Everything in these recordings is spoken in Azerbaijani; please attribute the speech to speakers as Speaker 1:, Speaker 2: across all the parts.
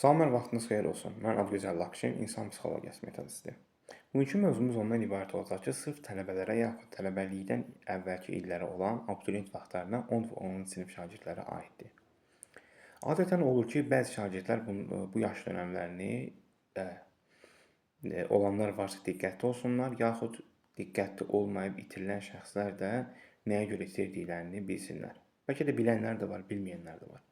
Speaker 1: Salam, hər vaxtınız xeyir olsun. Mən Adgözəl Lakşin, insan psixologiyası metodisti. Bugünkü mövzumuz ondan ibarət olacaq ki, sırf tələbələrə yaxud tələbəlikdən əvvəlki illərə olan abituriyent vaxtlarına 10 və 10-cu sinif şagirdlərə aiddir. Adətən olur ki, bəzi şagirdlər bu yaş dönəmlərini olanlar varsa diqqətli olsunlar, yaxud diqqətli olmayıb itirilən şəxslər də nəyə görə itirdiklərini bilsinlər. Bəlkə də bilənlər də var, bilməyənlər də var.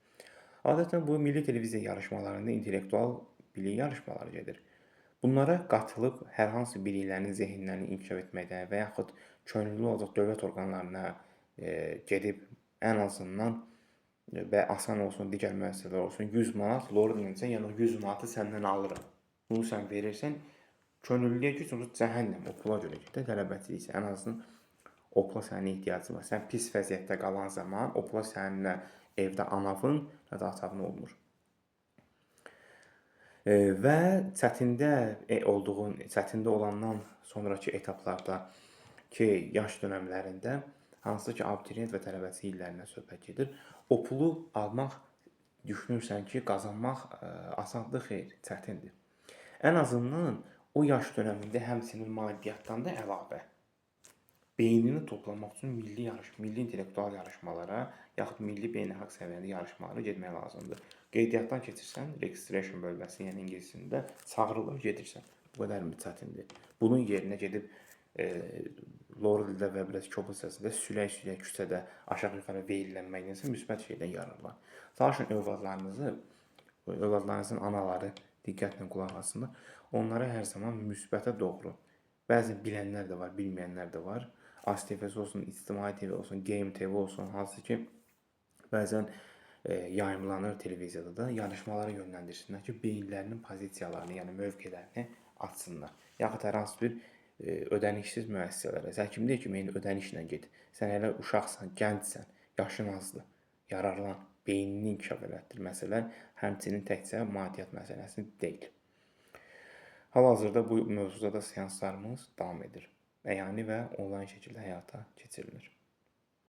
Speaker 1: Adətən bu milli televiziya yarışmalarında intellektual bilik yarışmaları gedir. Bunlara qatılıb hər hansı biliklərini, zehinlərini inkişaf etməkdə və yaxud könüllü olacaq dövlət orqanlarına gedib ən azından və asan olsun, digər müəssisələr olsun 100 manat lor deyəndə, yəni 100 manatı səndən alıram. Bunu sən verirsən, könüllüyə gücün cəhənnəm o pula görə ki, tələbəçiliksə ən azından o pula sənin ehtiyacın var. Sən pis vəziyyətdə qalan zaman o pula səninlə evdə anavın nə də atavın olmur. Və çətində olduğun, çətində olandan sonrakı etaplarda ki, yaş dönəmlərində hansı ki abituriyent və tələbəçi illərindən söhbət gedir, o pulu almaq düşünürsən ki, qazanmaq asandır, xeyr, çətindir. Ən azından o yaş dönəmində həmçinin maddiyyatdan da əlavə beynini toplamaq üçün milli yarış, milli intellektual yarışmalara yaxud milli beynəlxalq səviyyəli yarışmalara getmək lazımdır. Qeydiyyatdan keçirsən, registration bölməsi, yəni ingiliscəsində çağırılır, gedirsən. Bu qədərmi çətindir. Bunun yerinə gedib loru dildə və biraz kobud səsində sülək-sülək küçədə aşağı-yuxarı veyillənməkdənsə müsbət şeydən yararlan. Çalışın övladlarınızı, övladlarınızın anaları diqqətlə qulaq asınlar. Onlara hər zaman müsbətə doğru. Bəzən bilənlər də var, bilməyənlər də var. ASTV olsun, İctimai TV olsun, Game TV olsun, hansı ki bəzən yayımlanır televiziyada da yarışmalara yönləndirsinlər ki, beyinlərinin pozisiyalarını, yəni mövqelərini açsınlar. Yaxud hər hansı bir ödənişsiz müəssisələrə. Sən kim deyir ki, meyni ödənişlə get. Sən hələ uşaqsan, gəncsən, yaşın azdır. Yararlan, beynini inkişaf elətdir. Məsələ həmçinin təkcə maddiyyat məsələsi deyil. Hal-hazırda bu mövzuda da seanslarımız davam edir. Əyani və onlayn şəkildə həyata keçirilir.